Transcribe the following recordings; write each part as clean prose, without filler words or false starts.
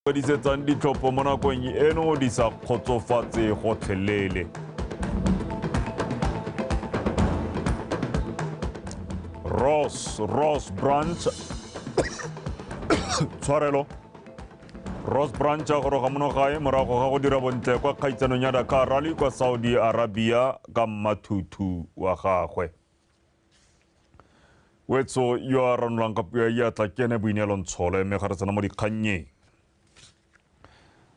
Kwadisetsang ditlhopho mo nakong eno di sa kgotsofatse gotlhelele. Ross Branch tshwarelo Ross Branch a goroga mono gae morago ga go dira bontle kwa kgaitsanong ya Dakar Rally kwa Saudi Arabia ka mmathuthu wa gagwe. Wetso yo a ranolang ka puo ya diatla ke ene Boineelo Ntshole mme ga re tsena mo dikgannyeng.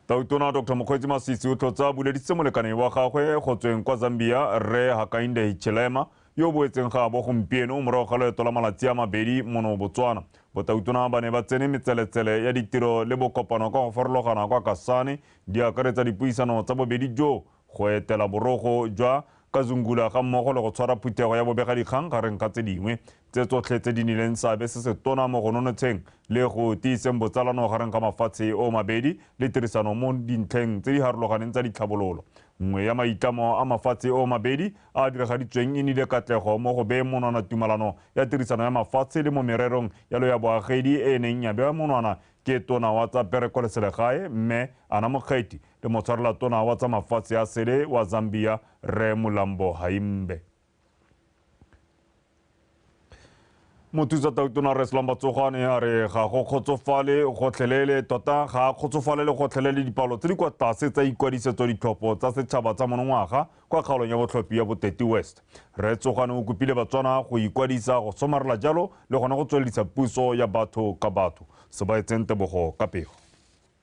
Tautona Dr. Mokgweetsi Masisi o tlotsa buleditse molekane wa gagwe go tsweng kwa Zambia Rre Hakainde Hichilema yo o boetseng ga bo gompieno morago ga loeto la malatsi a mabedi mono Botswana. Botautona ba ne ba tsene metseletsele ya ditiro le bokopano ka go farologana kwa Kasane di akaretsa dipuisano tsa bobedi jo go etela borogo jwa Kazungula ga mmogo le go tshwara phuthego ya bobegadikgang gareng ga tse dingwe. Tse tsotlhe tse di nnileng seabe se se tona mo go nonotsheng le go tiiseng botsalano gareng ga mafatshe o mabedi le tirisano mo dintlheng tse di harologaneng tsa ditlhabololo. Nngwe ya maitlamo a mafatshe o mabedi a a diragaditsweng e nnile katlego mo go beeng monwana tumalano ya tirisano ya mafatshe le mo mererong ya lo ya boagedi e e neng ya bewa monwana ke tona wa tsa pereko le selegae mme Anna Mokgethi le motshwarela tona wa tsa mafatshe a sele wa Zambia Rre Mulambo Haimbe. Mothusa tautona Rre Slumber Tsogwane a re ga go kgotsofale gotlhelele tota ga a kgotsofale le gotlhelele dipalo tse di kwa tlase tsa ikwadisetso ditlhopho tsa setšhaba tsa monongwaga kwa kgaolong ya botlhophi ya Boteti West. Rre Tsogwane o kopile Batswana go ikwadisa go somarela jalo le gona go tsweledisa puso ya batho ka batho. Sebaetseng Tebogo ka pego.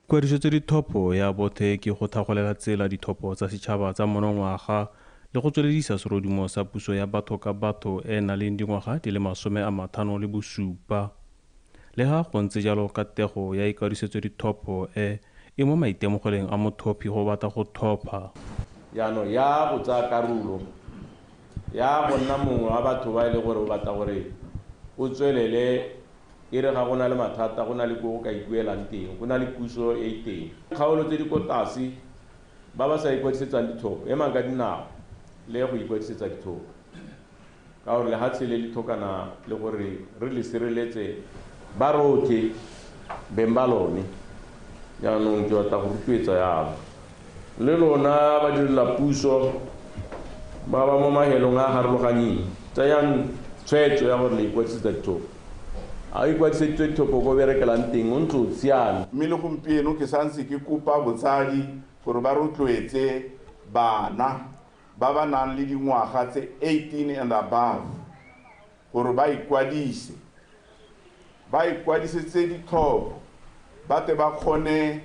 Kwadisetso dithopo ya bothe ke go thagolela tsela dithopo tsa setšhaba tsa monongwaga le go tsweledisa serodumo sa puso ya batho ka batho e na leng dingwaga di le 57. Le ha go ntse jalo katego ya ikwadisetso dithopo e e mo maitemogeleng a mothophi go batla go thopha. Jaanong ya go tsaya karolo ya go nna mongwe wa batho ba e le gore o batla gore o tswelele e re ga go na le mathata go na le ko go ka ikuelang teng, go na le puso e e teng. Kgaolo tse di ko tlase ba ba sa ikwadisetsang ditlhopho emang ka dinao le go ikwadisetsa ditlhopho ka gore lehatshe le le tlhokana le gore re le sireletse ba rotlhe beng ba lone. Jaanong ke batla go rotloetsa yalo le lona ba direla puso ba ba mo mahelong a harologanyeng tsayang tshwetso ya gore le ikwadisetsa ditlhopho. A ikwadiseditswe ditlhopho ko berekelang teng o ntse o siame. Mme le gompieno ke santse ke kopa botsadi gore ba rotloetse bana ba ba nang le dingwaga tse 18 and above gore ba ikwadise. Ba ikwadisetse ditlhopho ba tle ba kgone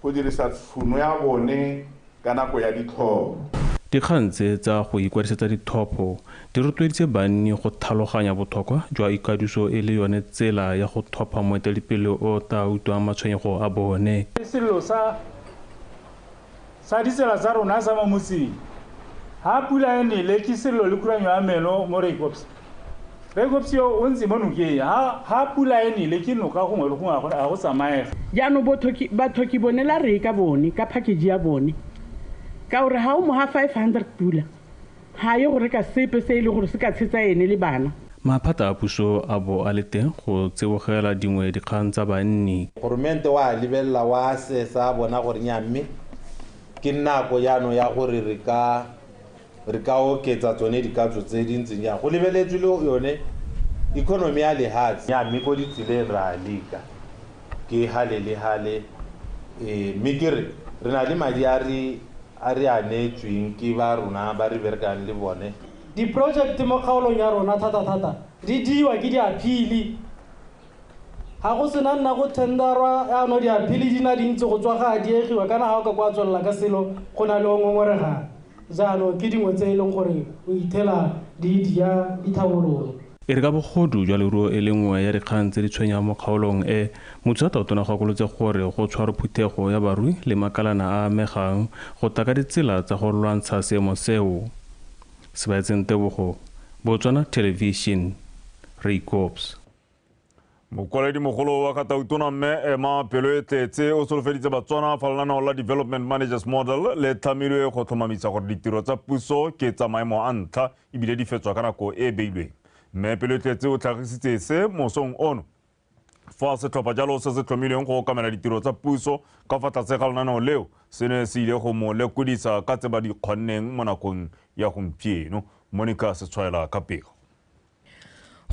go dirisa tshono ya bone ka nako ya ditlhopho. Dikgang tse tsa go ikwadisetsa ditlhopho di rotloeditse banni go tlhaloganya botlhokwa jwa ikwadiso e le yone tsela ya go thopha moeteledipele o tla utlwang matshwenyego a bone. Sello sa ditsela tsa rona sa mo motseng ha pula e nele ke sello le khuranyo ya meno mo Raikops. Raikops yo o ntse mo nokeng ha pula e nele ke noka gongwe le gongwe a go tsamaega. Jaanong bathoki bone la re ka bone ka package ya bone ka gore ha o mo ha 500 pula ha ye go reka sepe se e le gore se ka tshetsa ene le bana. Maphata a puso a bo a le teng go tsebogela dingwe dikgang tsa banni. Goromente wa lebelela wa sesa bona gore nya mme ke nako jaanong ya gore re ka oketsa tsone dikatso tse di ntseng jang go lebeletswe le yone economy ya lehatshe. Ya mme ko ditseleng ra leka ke hale le hale mme ke re re na le madi a re a neetsweng ke ba rona ba re berekang le bone. Di-project mo kgaolong ya rona thata-thata di diwa ke di-appeal. Ga go sena nna go tenderwa yaanong di-appeal di na dintsi go tswa ga a diegiwa kana ga o ka kwa tswelela ka selo go na le o ngongoregang. Jaanong ke dingwe tse e leng gore o ithela di dia dithabololo. E re ka bogodu jwa leruo e le nngwe ya dikgang tse di tshwenyang mo kgaolong e, mothusa tautona gakolotse gore go tshwarwe phuthego ya barui le makalana a amegang go tla ka ditsela tsa go lwantsha seemo seo. Sebaetseng Tebogo, Botswana Television, Raikops. Mokwaledi mogolo wa Tautona mme Emma Peloetletse o solofeditse Batswana fa lenaneo la Development Managers Model le tlhamilwe go tlhomamisa gore ditiro tsa puso ke tsa maemo a ntlha ebile di fetswa ka nako e e beilweng. Mme Peloetletse o tlhagisitse se mosong ono Fa setlhopha jalo se se tlhomilweng go okamela ditiro tsa puso ka fa tlase ga lenaneo leo se ne se ile go mo lekodisa ka tse ba di kgonneng mo nakong ya gompieno. Monica Setshwaela ka pego.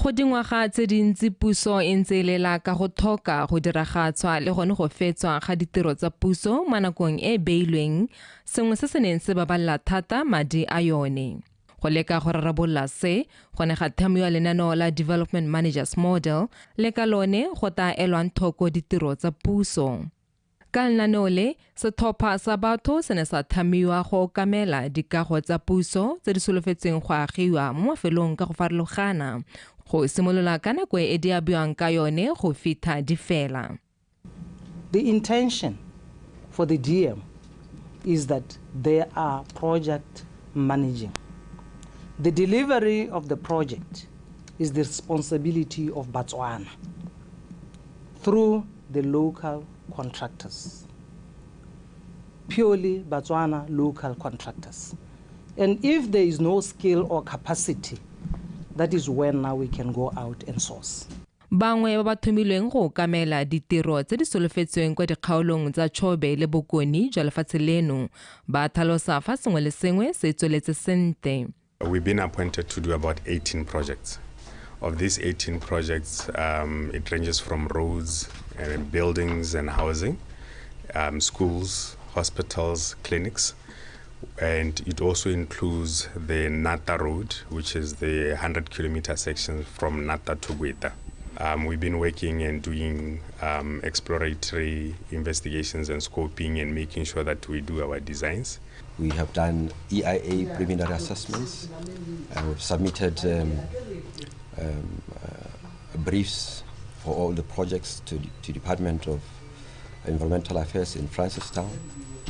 Go dingwaga tse dintsi puso e ntse e lela ka go tlhoka go diragatswa le gone go fetswa ga ditiro tsa puso mo nakong e e beilweng, sengwe se se neng se babalela thata madi a yone. Go leka go rarabolola se, go ne ga thamiwa lenaneo la Development Managers Model le ka lone go tla elwang thoko ditiro tsa puso. Ka lenaneo le, setlhopha sa batho se ne sa thamiwa go okamela dikago tsa puso tse di solofetsweng go agiwa mo mafelong ka go farologana, go simolola ka nako e di abiwang ka yone go fitlha di fela. The intention for the DM is that they are project managing. The delivery of the project is the responsibility of Botswana through the local contractors, purely Botswana local contractors. And if there is no skill or capacity, that is when now we can go out and source. Bangwe ba ba thomilweng go okamela ditiro tse di solofetsweng kwa dikgaolong tsa Chobe le Bokone jwa lefatshe leno ba tlhalosa fa sengwe le sengwe se tsweletse sentle. We've been appointed to do about 18 projects. Of these 18 projects, it ranges from roads and buildings and housing, schools, hospitals, clinics, and it also includes the Nata Road, which is the 100-kilometer section from Nata to Gweta. We've been working and doing exploratory investigations and scoping and making sure that we do our designs. We have done EIA preliminary assessments. We've submitted briefs for all the projects to the Department of Environmental Affairs in Francistown.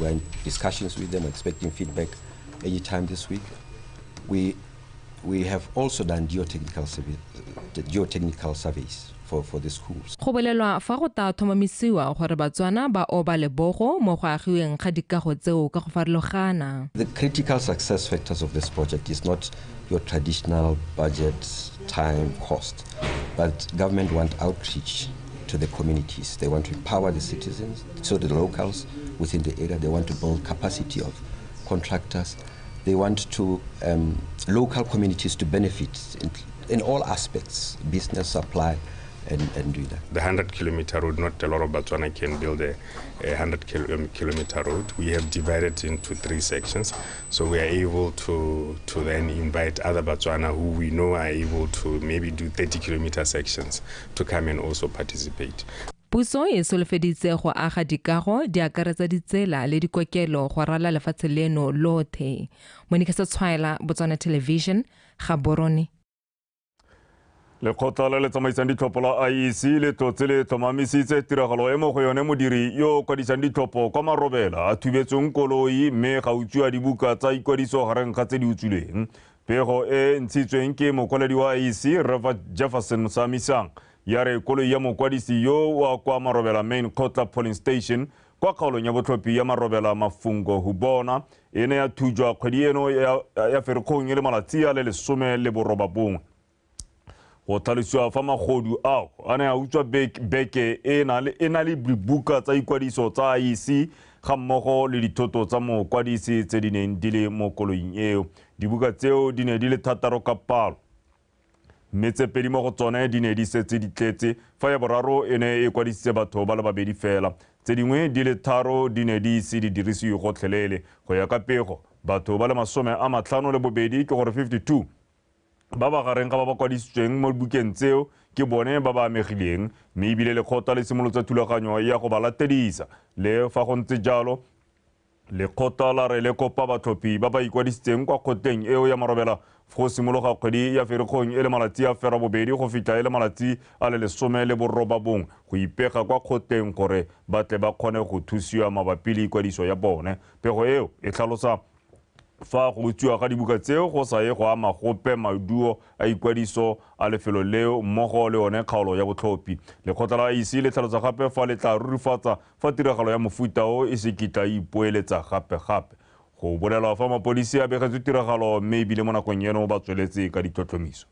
We're in discussions with them, expecting feedback anytime this week. We have also done geotechnical surveys for the schools. Go bolelwa fa go ta thomamisiwa gore Batswana ba oba lebogo mo go agiweng ga dikago tseo ka go farologana. The critical success factors of this project is not your traditional budget, time, cost, but government want outreach to the communities. They want to empower the citizens, so the locals within the area. They want to build capacity of contractors. They want to local communities to benefit in all aspects, business, supply, and do that. The 100-kilometer road, not a lot of Botswana can build a 100-kilometer road. We have divided into 3 sections, so we are able to then invite other Botswana who we know are able to maybe do 30-kilometer sections to come and also participate. Puso e solofeditse go aga dikago di akaretsa ditsela le dikokelo go rala lefatshe leno lothe. Monica Setshwaela, Botswana Television, Gaborone. Lekgotla le le tsamaisang ditlhopho la IEC le tlotse le tlhomamisitse tiragalo e mo go yone modiri yo o kwadisang ditlhopho kwa Marobela a thubetsweng koloi mme ga utswiwa dibuka tsa ikwadiso gareng ga tse di utswilweng. Pego e ntshitsweng ke mokwaledi wa IEC Rev Jefferson Samisang ya re koloi ya mokwadisi yo wa kwa Marobela Main Kgotla Polling Station kwa kgaolong ya botlhophi ya Marobela Mafungo Hubona e ne ya thujwa kgwedi eno ya Ferikgong e le malatsi a le 19. Go tlhalosiwa fa magodu ao a ne a utswa beke e na le dibuka tsa ikwadiso tsa IEC ga mmogo le dithoto tsa mokwadisi tse di neng di le mo koloing eo. Dibuka tseo di ne di le 6 ka palo, mme tse 2 mo go tsone di ne di setse di tletse, fa ya boraro e ne e kwadisitse batho ba le 2 fela. Tse dingwe di le 3 di ne di ise di dirisiwe gotlhelele. Go ya ka pego, batho ba le 52, ke gore 52, ba ba gareng ga ba ba kwadisitsweng mo dibukeng tseo ke bone ba ba amegileng, mme ebile lekgotla le simolotse thulaganyo ya go ba latedisa. Le fa go ntse jalo, lekgotla la re le kopa batlhophi ba ba ikwadisitseng kwa kgotleng eo ya Marobela go simologa kgwedi ya Ferikgong e le malatsi a 8 go fitlha e le malatsi a le 19 go ipega kwa kgotleng gore ba tle ba kgone go thusiwa mabapi le ikwadiso ya bone. Pego eo e tlhalosa fa go utswiwa ga dibuka tseo go sa ye go ama gope maduo a ikwadiso a lefelo leo mmogo le yone kgaolo ya botlhophi. Lekgotla la IEC le tlhalosa gape fa le tla rurifatsa fa tiragalo ya mofuta o e se kitla e ipoeletsa gape-gape. Go bolelwa fa mapodisi a begetswe tiragalo mme ebile mo nakong eno ba tsweletse ka ditlhotlhomiso.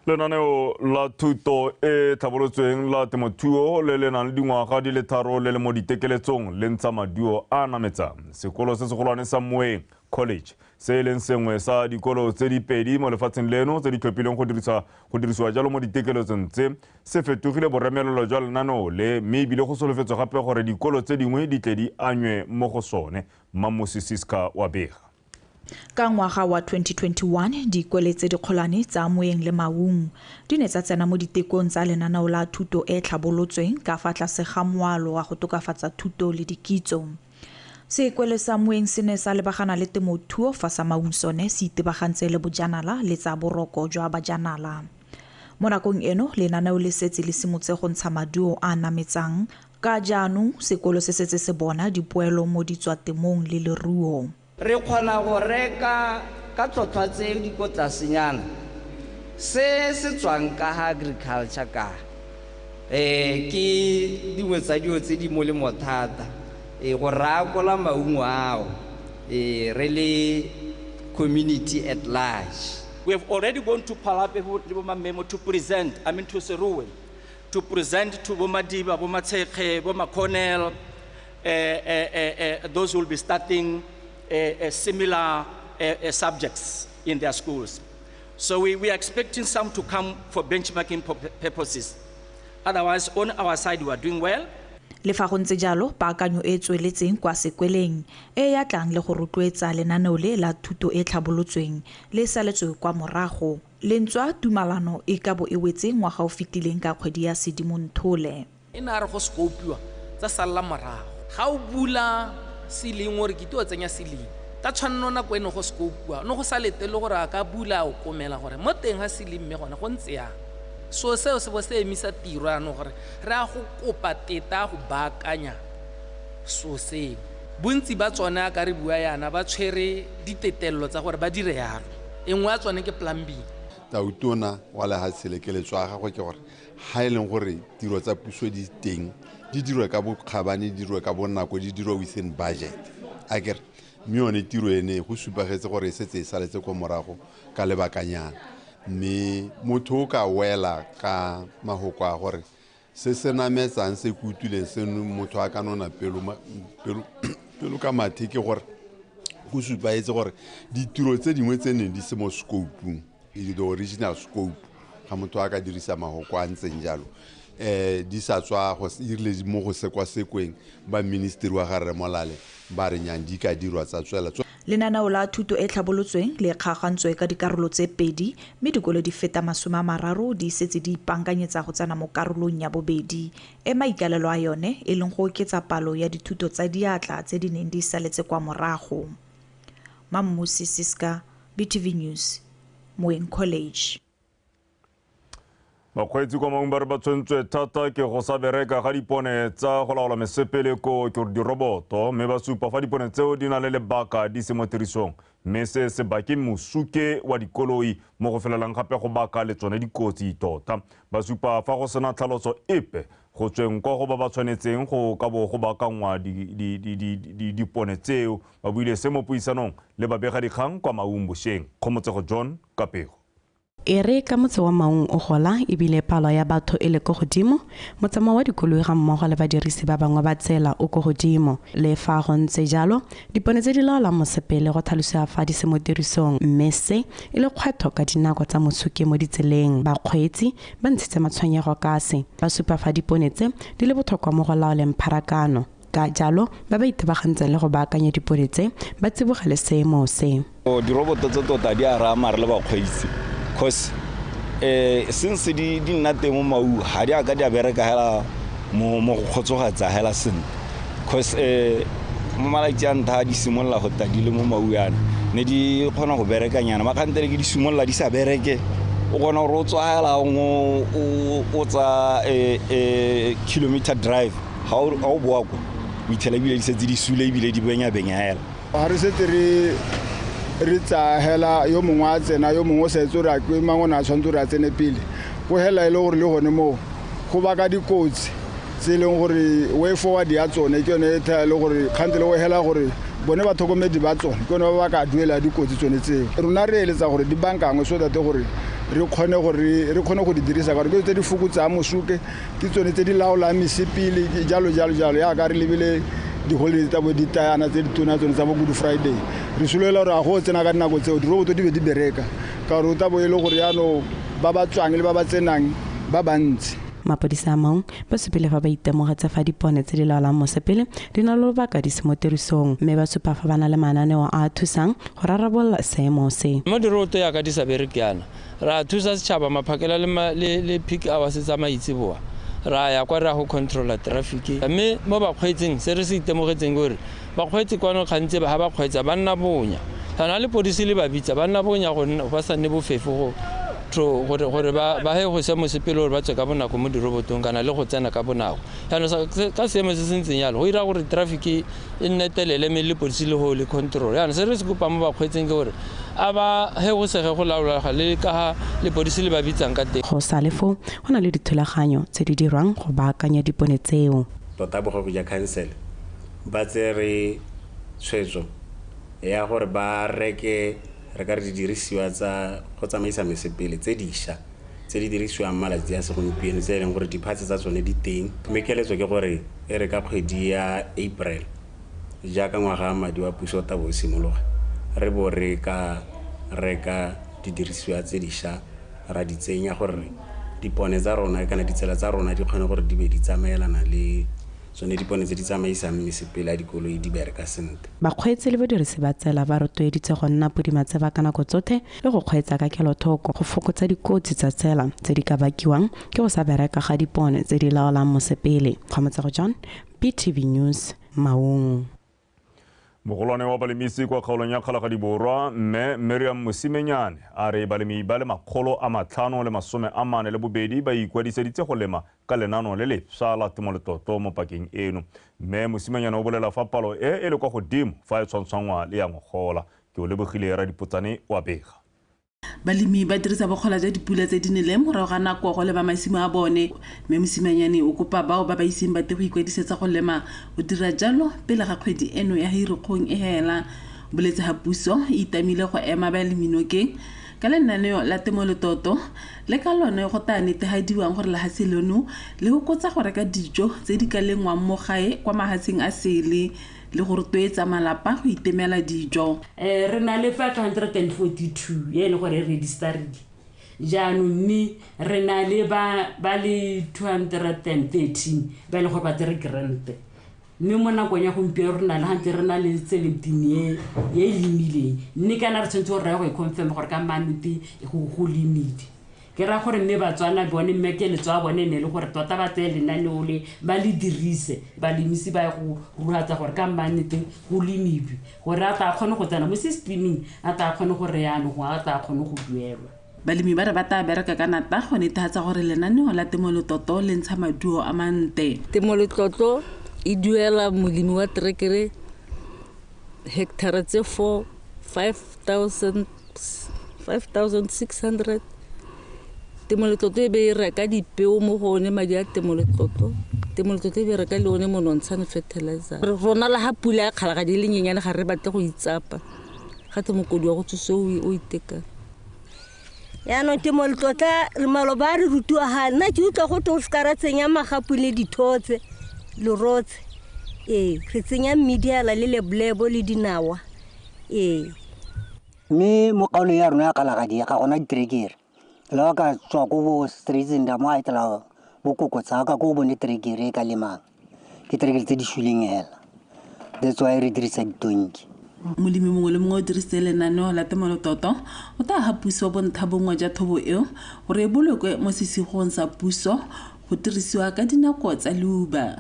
Lenaneo la thuto e tlhabolotsweng la temothuo le le nang le dingwaga di le 3 le le mo ditekeletsong le ntsha maduo a nametsang. Sekolo se segolwane sa Moeng College se e leng sengwe sa dikolo tse di 2 mo lefatsheng leno tse di tlhophileng go dirisiwa jalo mo ditekeletsong tse se fetogile boremelelo jwa lenaneo le, mme ebile go solofetswe gape gore dikolo tse dingwe di tle di anywe mo go sone. Mmamosi Siska wa bega. Ka ngwaga wa 2021, dikole tse dikgolwane tsa Moeng le Maung di ne tsa tsena mo ditekong tsa lenaneo la thuto e tlhabolotsweng ka fa tlase ga moalo wa go tokafatsa thuto le dikitso. Sekole sa Moeng se ne sa lebagana le temothuo, fa sa Maung sone se itebagantse le bojanala le tsa boroko jwa bajanala. Mo nakong eno, lenaneo le setse le simotse go ntsha maduo a nametsang. Ka jaanong, sekolo se setse se bona dipoelo mo ditswatemong le leruo. Re kgona go reka ka tlhotlhwa tse di ko tlasenyana se se tswang ka ga agriculture ka ke dingwe tsa dilo tse di molemo thata go rakola maungo ao re le community at large. We have already gone to Palapye le bo Mamemo to present, I mean to Seruwe, to present to bo Madiba, bo Matshekge, bo Maconel, those who will be starting similar subjects in their schools. So we are expecting some to come for benchmarking purposes. Otherwise, on our side, we are doing well. Le fa go ntse jalo, paakanyo e tsweletseng kwa sekweleng e ya tlang le go rotloetsa lenaneo le la thuto e tlhabolotsweng le saletswe kwa morago. Le ntswa tumalano e ka bo e wetse ngwaga o fetileng ka kgwedi ya Sedimonthole. E ne a re go scopiwa tsa salla morago. Ga o bula ceiling gore ke tlo tsenya ceiling ka tshwanno nako eno go scopiwa no go sa letele gore a ka bula o komela gore mo teng ga ceiling mme gone go ntse yang. So seo se bo se emisa tiro ano gore re a go kopa teta go baakanya so seo. Bontsi ba tsone a ka re bua yana ba tshwere ditetello tsa gore ba dire yalo. E nngwe ya tsone ke plumbing. Tautona wa lehatshe le keletso ya gagwe ke gore ha e leng gore tiro tsa puso di teng di dirwe ka bokgabane, di dirwe ka bonako, di dirwe within budget. Akere mme yone tiro ene go supagetse gore e setse e saletse kwa morago ka lebakanyana. Mme motho o ka wela ka mahoko a gore se se nametsang se ke utlwileng se motho a ka nona pelo ka mathe ke gore go supaetse gore ditiro tse dingwe tse neng di se mo scope-ung, the original scope, ga motho a ka dirisa mahoko a ntseng jalo di sa tswa go irile mo go sekwasekweng ba ministry wa ga Rre Molale ba re nyang di ka dirwa tsa tswela. Lenaneo la thuto e tlhabolotsweng le kgaogantswe ka dikarolo tse 2, mme dikolo di feta 30 di setse di ipaakanyetsa go tsena mo karolong ya bobedi e maikalelo a yone e leng go oketsa palo ya dithuto tsa diatla tse di neng di saletse kwa morago. Mammusi Siska, BTV News, Moeng College. Bakgweetsi kwa Maung ba re ba tshwentswe thata ke go sa bereka ga dipone tsa go laola mesepele ko ke gore diroboto, mme ba supa fa dipone tseo di na le lebaka di se mo tirisong, mme se se bake mosuke wa dikoloi mo go felelang gape go baka le tsone dikotsi tota. Ba supa fa go sena tlhaloso epe go tsweng kwa go ba ba tshwanetseng go ka bo go baakangwa dipone tseo. Ba buile se mo puisanong le babegadikgang kwa Maung bošeng. Kgomotsego John Kapego. E re ka motse wa Maung o gola ebile palo ya batho e le ko godimo, motsamao wa dikoloi ga mmogo le badirisi ba bangwe ba tsela o ko godimo. Le fa go ntse jalo, dipone tse di laolang mosepele go tlhalosiwa fa di se mo tirisong, mme se e le kgwetlho ka dinako tsa mosuke mo ditseleng. Bakgweetsi ba ntshitse matshwenyego ka se, ba supa fa dipone tse di le botlhokwa mo go laoleng pharakano. Ka jalo, ba ba itebagantseng le go baakanya dipone tse ba tsibogele seemo se. Diroboto tse tota di a re ama re le bakgweetsi. Cause since di nna teng mo Maung ga di a ka di a bereka hela mo go kgotsogatsa hela sentle. Cause mo malatsi a ntlha di simolola go tla di le mo Maung yana ne di kgona go berekanyana, makgantele ke di simolola di sa bereke, o kgona gore o tswa hela o tsa kilometer drive ga o boa kwa o itlhela ebile di setse di sule ebile di benya-benya hela. Ga re setse re tsaya hela yo mongwe a tsena yo mongwe o sa etse gore a ke mang o ne a tshwanetse gore a tsene pele, go hela e le gore le gone moo go baka dikotsi tse e leng gore way forward ya tsone ke yone e thaya le gore kgante le go hela gore bone batlhokomedi ba tsone ke yone ba ba ka duela dikotsi tsone tseo. Rona re eletsa gore di bankangwe so that gore re kgone gore re kgone go di dirisa ka gore ke tse di fokotsang mosuke, ke tsone tse di laolang mesepele, jalo jalo jalo. Yaka re lebile di-holiday tsa bo ditayana tse ditona tsone tsa bo Good Friday, re solofela gore a go tsena ka dinako tseo diroboto di be di bereka, ka gore o tla bo e le gore jaanong ba ba tswang le ba ba tsenang ba bantsi. Mapodisa a Maung ba supile fa ba itemogetse fa dipone tse di laolang mosepele di na le lobaka di se mo tirisong, mme ba supa fa ba na le mananeo a a thusang go rarabolola seemo se. Mo diroboto yaka di sa bereke yana, ra thusa setšhaba maphakela le peak hours tsa maitseboa, ra ya kwa re ya go controla traffic. Mme mo bakgweetsing se re se itemogetseng ke gore bakgweetsi kwano gantsi ga ba kgweetsa ba nna bonya, ga le polisi le ba bitsa ba nna bonya go ba sa nne bofefo gore ba he go se mosepele gore ba tswe ka bonako mo dirobotong kana le go tsena ka bonako. Jaanong ka seemo se se ntseng jalo go dira gore traffic e nne telele mme le polisi le go le control. Jaanong se re se kopang mo bakgweetsing ke gore a ba he go sege go laolega le ka ga lepodisi le ba bitsang ka teng. Go sa le foo go na le dithulaganyo tse di dirwang go baakanya dipone tseo. Tota bogogi ja council ba tsere tshwetso ya gore ba reke re ka re didirisiwa tsa go tsamaisa mesepele tse dišwa tse di dirisiwang malatsi a segompieno tse e leng gore diphatse tsa tsone di teng. Mme keletso ke gore e re ka kgwedi ya April jaaka ngwaga wa madi wa puso o tla bo o simologa, re bo re ka reka didirisiwa tse dišwa ra di tsenya gore dipone tsa rona kana ditsela tsa rona di kgone gore di be di tsamaelana le tsone dipone tse di tsamaisang mesepele ya dikoloi di bereka sentle. Bakgweetsi le badirisi ba tsela ba rotloeditswe go nna podimatseba ka nako tsotlhe le go kgweetsa ka kelothoko go fokotsa dikotsi tsa tsela tse di ka bakiwang ke go sa bereka ga dipone tse di laolang mosepele. Kgomotsago John, BTV News, Maung. Mogolwane wa balemisi kwa kgaolong ya Kgalagadi Borwa mme Miriam Mosimenyane a re balemi ba le 542 ba ikwadisitse go lema ka lenano le lefsa la temoletlotlo mo pakeng eno. Mme Mosimenyane o bolela fa palo e e le kwa godimo fa e tshwantshwangwa le ya ngogola. Ke o lebogile Radipotsane wa bega. Balemi ba dirisa bokgola jwa dipula tse di neleng morago ga nako go lema masimo a bone. Mme Mosimenyane o kopa bao ba ba iseng ba te go ikwadisetsa go lema go dira jalo pele ga kgwedi eno ya Hirikgong e hela. Boletse ga puso e itamile go ema balemi nokeng ka lenaneo la temoletlotlo le ka lone go tla netefadiwang gore lehatshe leno le fokotsa go reka dijo tse di ka lengwang mo gae kwa mahatsheng a sele le go rotloetsa malapa go itemela dijo. Re na le 542 e le gore e registered jaanong, mme re na le ba le 213 ba e le gore ba tsere grant, mme mo nakong ya gompieno re na le gantse re na le 17 e lemileng, mme kana re tshwanetse gore re ye go e confirm gore ka mannete go lemile. Ke raya gore mme Batswana bone mme keletso ya bone ne le gore tota ba tseye lenaneo le ba le dirise, balemisi ba ye go ruatsa gore ka mannete go lemilwe, gore a tla kgone go tsena mo systeming, a tla kgone gore yaanong a tla kgone go duelwa. Balemi ba re ba tla bereka ka nata go netefatsa gore lenaneo la temoletlotlo le ntsha maduo a mante. Temoletlotlo e duela molemi wa terekere hectare tse 4 5,600. Temoletlotlo e be e reka dipeo mo go one madi a temoletlotlo. Temoletlotlo e be e reka le one monontshane fertilizer. Rona le ga pula ya Kgalagadi e le nyenyane ga re batle go itsapa, gate mokodi wa go tsose o itekang. Yaanong temoletlotla re maloba re rutiwa ga nna ke utlwa go te o seka ra tsenya magapu le dithotse lerotse, ee re tsenya mmidi hela le lebolebo le dinawa. Ee mme mo kgaolong ya rona ya Kgalagadi ga gona diterekere. Le wa ka tswa ko bo Streetsenda mo a etela bokoko tsaka ko bone terekere e ka lemang, ke terekere tse di suleng hela, that's why re dirisa ditonki. Molemi mongwe le mongwe o dirisitse lenaneo la temoletlotlo o tla ga puso bontha bongwe jwa thobo eo gore e bolokwe mo sesigong sa puso go dirisiwa ka dinako tsa leuba.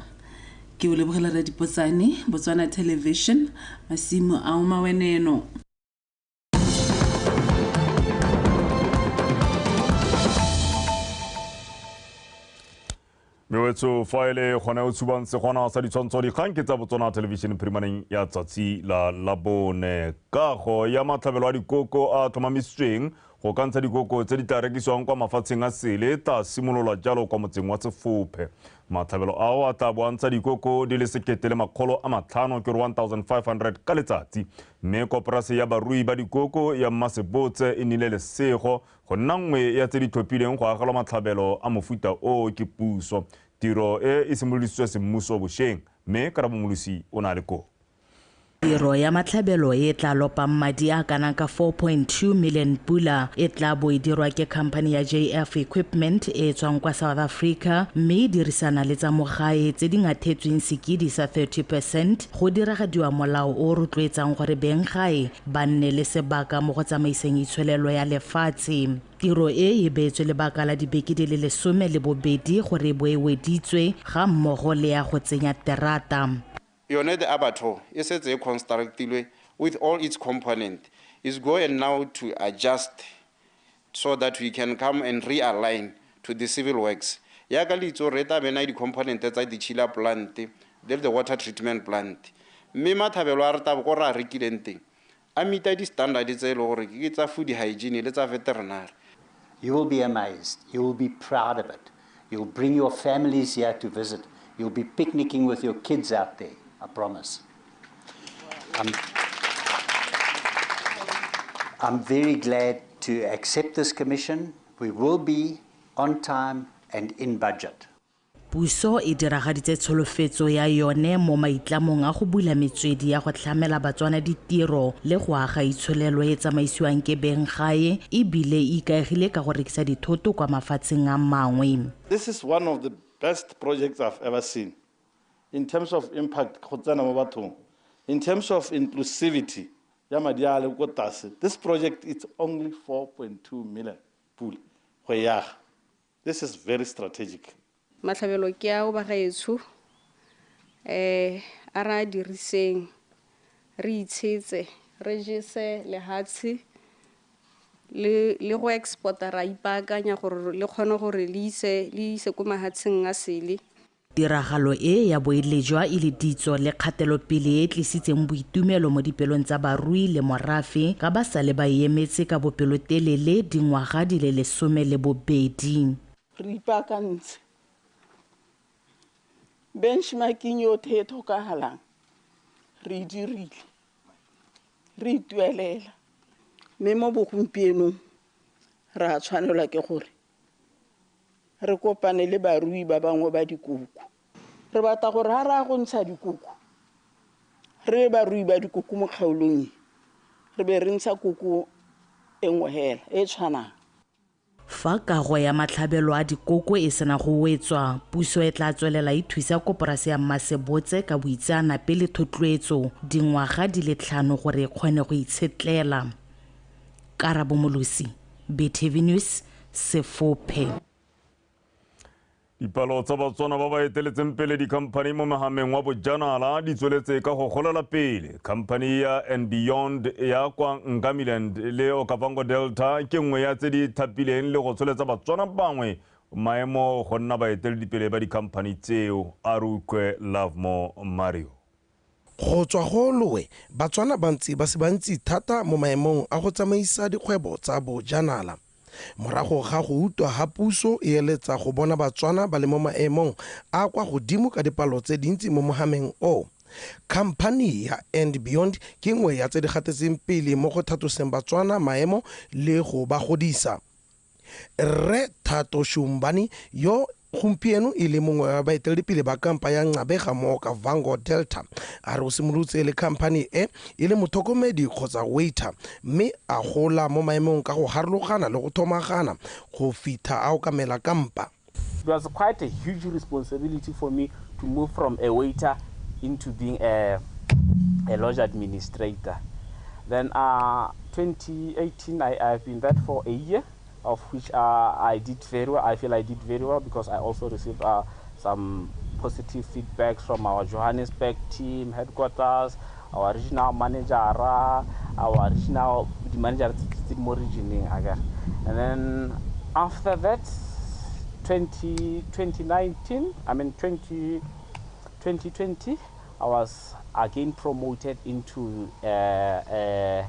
Ke o lebogela Radipotsane, Botswana Television, masimo a Maweneno. Mewetso fa e le gone o tshubang segwana sa ditshwantsho dikgang ke tsa Botswana Television phirimaneng ya tsatsi la Labone. Kago ya matlhabelo a dikoko a tlhomamisitsweng Go ka ntsha dikoko tse di tla rekisiwang kwa mafatsheng a sele tla simololwa jalo kwa motseng wa Sefophe. Matlhabelo ao a tla bo a ntsha dikoko di le 1500 ke 1500 ka letsatsi, mme koporase ya barui ba dikoko ya Mmasebotse e nnile lesego go nna nngwe ya tse di tlhophileng go agelwa matlhabelo a mofuta o ke puso. Tiro e e simolodisitswe semmuso bošeng, mme Karabo Molosi o na le koo. Tiro ya matlhabelo e tla lopang madi a kanang ka 4.2 million pula e tla bo e dirwa ke company ya JF Equipment e tswang kwa South Africa, mme e dirisana le tsa mo gae tse di ngathetsweng sekidi sa 30% go diragadiwa molao o rotloetsang gore beng gae ba nne le sebaka mo go tsamaiseng itsholelo ya lefatshe. Tiro e e beetswe lebaka la dibeke di le 12 gore e bo e weditswe ga mmogo le ya go tsenya terata. Yone the abattoir e setse e constructilwe with all its component is going now to adjust so that we can come and realign to the civil works. Yaka le itse gore e tla be na di-component tsa di-chiller plant le the water treatment plant. Mme mathabelo a re tla bo re a rekileng teng a meeta di-standard tse e le gore ke tsa food hygiene le tsa veterinary. You will be amazed. You will be proud of it. You'll bring your families here to visit. You'll be picnicking with your kids out there. I promise. I'm very glad to accept this commission. We will be on time and in budget. Puso e diragaditse tsholofetso ya yone mo maitlamong a go bula metswedi ya go tlamela Batswana ditiro le go aga itsholelo e tsamaisiwang ke beng gae ebile e ikaegile ka go rekisa dithoto kwa mafatsheng a mangwe. This is one of the best projects I've ever seen. In terms of impact, go tsena mo bathong. In terms of inclusivity, ya madi a le ko tlase, this project is only 4.2 million pula go e aga. This is very strategic. Matlhabelo ke ao bagaetsho, a re a diriseng, re itshetse, re jese lehatshe le go exporta, ra ipaakanya gore le kgone gore le ise ko mahatsheng a sele. Tiragalo e ya boelejwa e le ditso le kgatelopele e tlisitseng boitumelo mo dipelong tsa barui le morafe ka ba sale ba emetse ka bopelotelele dingwaga di le 12. Re ipaakantse benchmarking yotlhe e tlhokagalang re e dirile, re ituelela, mme mo bogompienong re a tshwanelwa ke gore re kopane le barui ba bangwe ba dikoko. Re batla gore ha re a go ntsha dikoko, re barui ba dikoko mo kgaolong e, re be re ntsha koko e nngwe hela e tshwanang. Fa kago ya matlhabelo a dikoko e sena go wetswa, puso e tla tswelela e thusa koporase ya Mmasebotse ka boitseanape le thotloetso dingwaga di le 5 gore e kgone go itshetlela. Karabo Molosi, BTV News, Sefophe. Dipalo tsa Batswana ba ba eteletseng pele dikhamphani mo mehameng wa bojanala di tsweletse ka go golela pele. Khamphani ya And Beyond ya kwa Ngamiland le Okavango Delta ke nngwe ya tse di thapileng le go tsholetsa Batswana bangwe maemo go nna baeteledipele ba dikhamphani tseo. A re utlwe Lovemore Mario. Go tswa go lowe, Batswana bantsi ba se bantsi thata mo maemong a go tsamaisa dikgwebo tsa bojanala. Morago ga go utlwa ha puso e eletsa go bona Batswana ba le mo maemong a kwa godimo ka dipalo tse dintsi mo mohameng o. Khamphani ya And Beyond ke nngwe ya tse di gatetseng pele mo go thatoseng Batswana maemo le go ba godisa. Rre Thato Shumbani yo gompieno e le mongwe wa baeteledipele ba kampa ya Nqabega mo Okavango Delta a re o simolotse le khamphani e e le motlhokomedi kgotsa waiter, mme a gola mo maemong ka go harologana le go thomagana go fitlha a okamela kampa. It was quite a huge responsibility for me to move from a waiter into being a lodge administrator. Then 2018, I've been there for a year, of which I did very well. I feel I did very well because I also received some positive feedback from our Johannesburg team headquarters, our regional manager, our regional manager again. And then after that, 2020, I was again promoted into a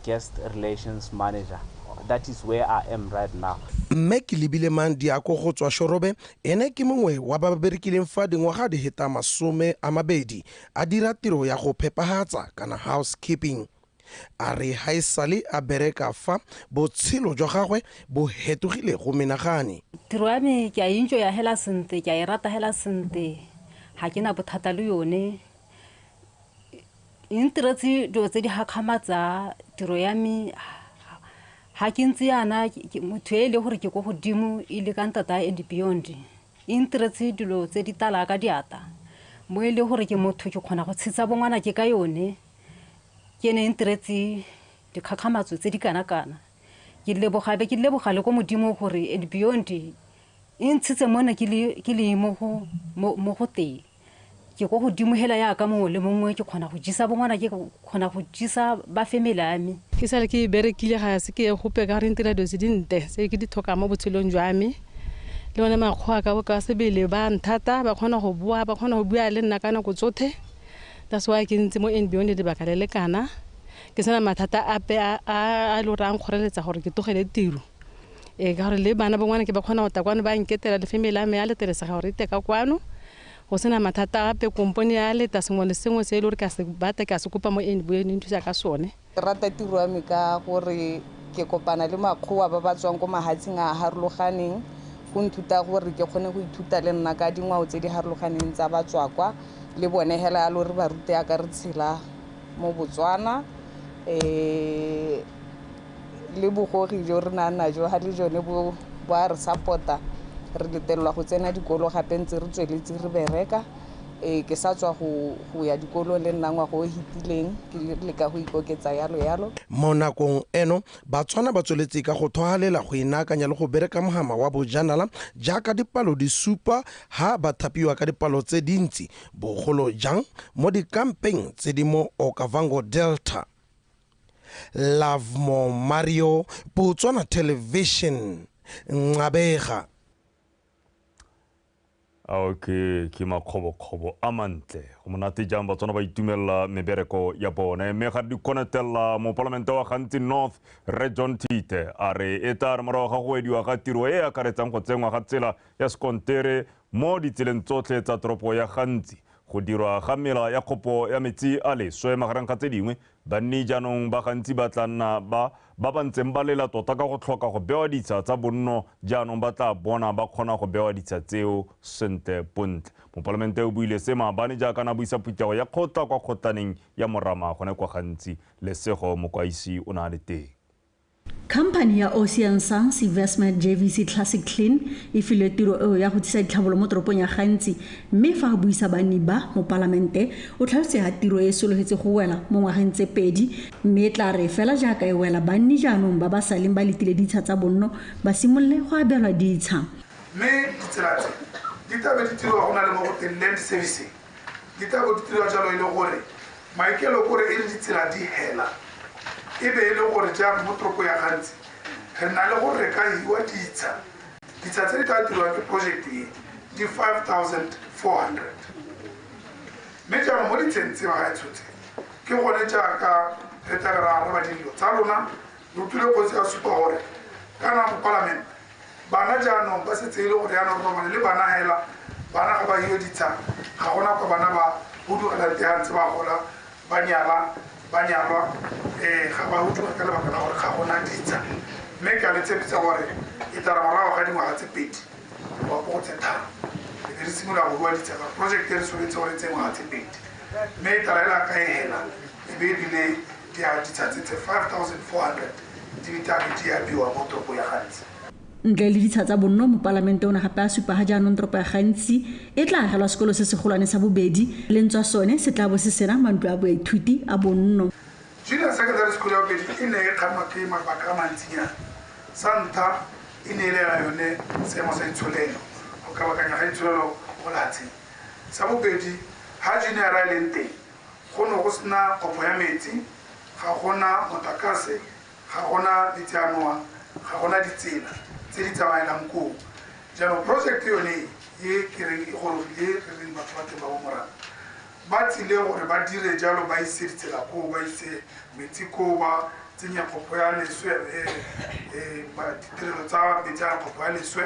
guest relations manager. That is where I am right now. Mme ke lebile mang diako go tswa Shorobe, ene ke mongwe wa ba ba berekileng fa dingwaga di heta 20 a dira tiro ya go phepahatsa kana housekeeping. A re ha e sale a bereka fa botshelo jwa gagwe bo hetogile go menagane. Tiro ya me ke a enjoya hela sentle, ke a e rata hela sentle, ga ke na bothata le yone. E ntiretse dilo tse di gakgamatsa tiro ya me. Ha ke ntse yana motho e le gore ke ko godimo e le ka ntata and beyond. E ntiretse dilo tse di tala ka diata mo e le gore ke motho ke kgona go tshetsa bongwana ke ka yone. Ke ne ntiretse dikgakgamatso tse di kana-kana. Ke leboga be ke leboga le ko modimo gore and beyond e ntshitse mona ke le mo go teng. Ke go godimo hela ya ka mongwe le mongwe ke kgona go jisa bongwana ke kgona go jisa ba family ya me. Ke sale ke berekile ga se ke gope ka re ntira dilo tse dinte tse ke di tlhokang mo botshelong jwa me. Le bone makgowa ka bo ka sebele ba nthata, ba kgona go bua, ba kgona go bua le nna ka nako tsotlhe. That's why ke ntse mo and beyond lebaka le le kana. Ke sena mathata ape a le gore a nkgoreletsa gore ke tlogele tiro. Ka gore le bana bongwana ke ba kgona go tla kwano ba nketela le family ya me ya letelesega gore e te ka kwano. Go sena mathata ape, kompone ya leta sengwe le sengwe se e le gore ka se batla ke a se kopa mo and beyond e nthusa ka sone. Ke rata tiro ya me ka gore ke kopana le makgowa ba ba tswang ko mahatsheng a a harologaneng, go nthuta gore ke kgone go ithuta le nna ka dingwao tse di harologaneng tsa batswakwa le bone hela yalo re ba rute yaka re tshela mo Botswana. Le bogogi jo re nang najo ga le jone bo a re support-a. Re letelelwa go tsena dikolo gape ntse re tsweletse re bereka. Ke sa tswa go ya dikolong le nna ngwaga o hitileng ke leka go ikoketsa yalo yalo. Mo nakong eno Batswana ba tsweletse ka go thohalela go inaakanya le go bereka mohama wa bojanala jaaka dipalo di supa ha ba thapiwa ka dipalo tse dintsi bogolo jang mo dikampeng tse di mo Okavango Delta. Lovemore Mario, Botswana Television, Nqabega. Okay, ke makgobokgobo a mantle. Go monate jang Batswana ba itumella mebereko ya bone. Mme ga di konetella mopalamente wa Gantsi North Rre John Tite a re e tla re morago ga go wediwa ga tiro e akaretsang go tsenngwa ga tsela ya sekontere mo ditseleng tsotlhe tsa toropo ya Gantsi, go dirwa ga mela ya kgopo ya metsi a leswe magareng ga tse dingwe. Banni jaanong ba gantsi ba tla nna ba ba ntseng ba lela tota ka go tlhoka go bewa ditsha tsa bonno, jaanong ba tla bona ba kgona go bewa ditsha tseo sentle bontle. Mopalamente o buile se maabane jaaka na buisa phuthego ya kgotla kwa kgotlaneng ya Morama gone kwa Gantsi. Lesego Mokwaisi o ne a le teng. Company ya Ocean Sons Investment JVC Classic Clean e filwe tiro eo ya go tsisa ditlhabolo mo toropong ya Gantsi, mme fa a buisa banni ba mopalamente o tlhalositse ha tiro e sologetse go wela mo ngwageng tse 2, mme e tla re fela jaaka e wela banni jaanong ba ba saleng ba letile ditsha tsa bonno ba simolole go abelwa ditsha. Mme ditsela tse di tlabe di dirwa go na le mo go teng land servicing, di tlabe di dirwa jalo e le gore maikelo kore e le ditsela di hela e be e le gore jaanong mo toropo ya Gantsi re na le gore re ka hiwa ditsha. Ditsha tse di tla dirwang ke project e di 5400, mme jaanong mo ditsheng tse ba ga e tshotse ke gone jaaka re tla re araba dilo tsa lona. Re utlwile kgosi a supa gore kana mopalamente bana jaanong ba setse e le gore jaanong robale le bana hela bana ga ba hiwe ditsha, ga gona kwa bana ba hudugelang teng ntse ba gola ba nyala ba nyalwa, ga ba huduga ka lebaka la gore ga gona ditsha. Mme ke a le tshepisa gore e tla re morago ga dingwaga tse 2 go go tse 3 e be re simolola go bua ditsha ka project e re soletse gore tse ngwaga tse 2, mme e tla re ka e hela e be ebile ditsha tse 5400 di tla be di abiwa mo toropo ya Gantsi. Ntle le ditsha tsa bonno, mopalamente o ne gape a supa ga jaanong toropo ya Gantsi e tla agelwa sekolo se segolwane sa bobedi, le ntswa sone se tla bo se sena mantlo a boithuti a bonno. Junior secondary school ya bobedi e ne e kgannwa ke mabaka a mantsinyana. Sa ntlha e ne e le ya yone seemo sa itsholelo, go kabakanya ga itsholelo go lefatsheng. Sa bobedi, ha junior e leng teng go ne go sena kopo ya metsi, ga gona motlakase, ga gona metsi a nowang, ga gona ditsela tse di tsamaelang koo. Jaanong project yone e ke reng e gorogile, re reng batho ba teng ba bo Morama ba tsile gore ba dire jalo, ba ise ditsela koo, ba ise metsi koo, ba Tsenya kgopo ya leswe, ditirelo tsa metsi a kgopo ya leswe,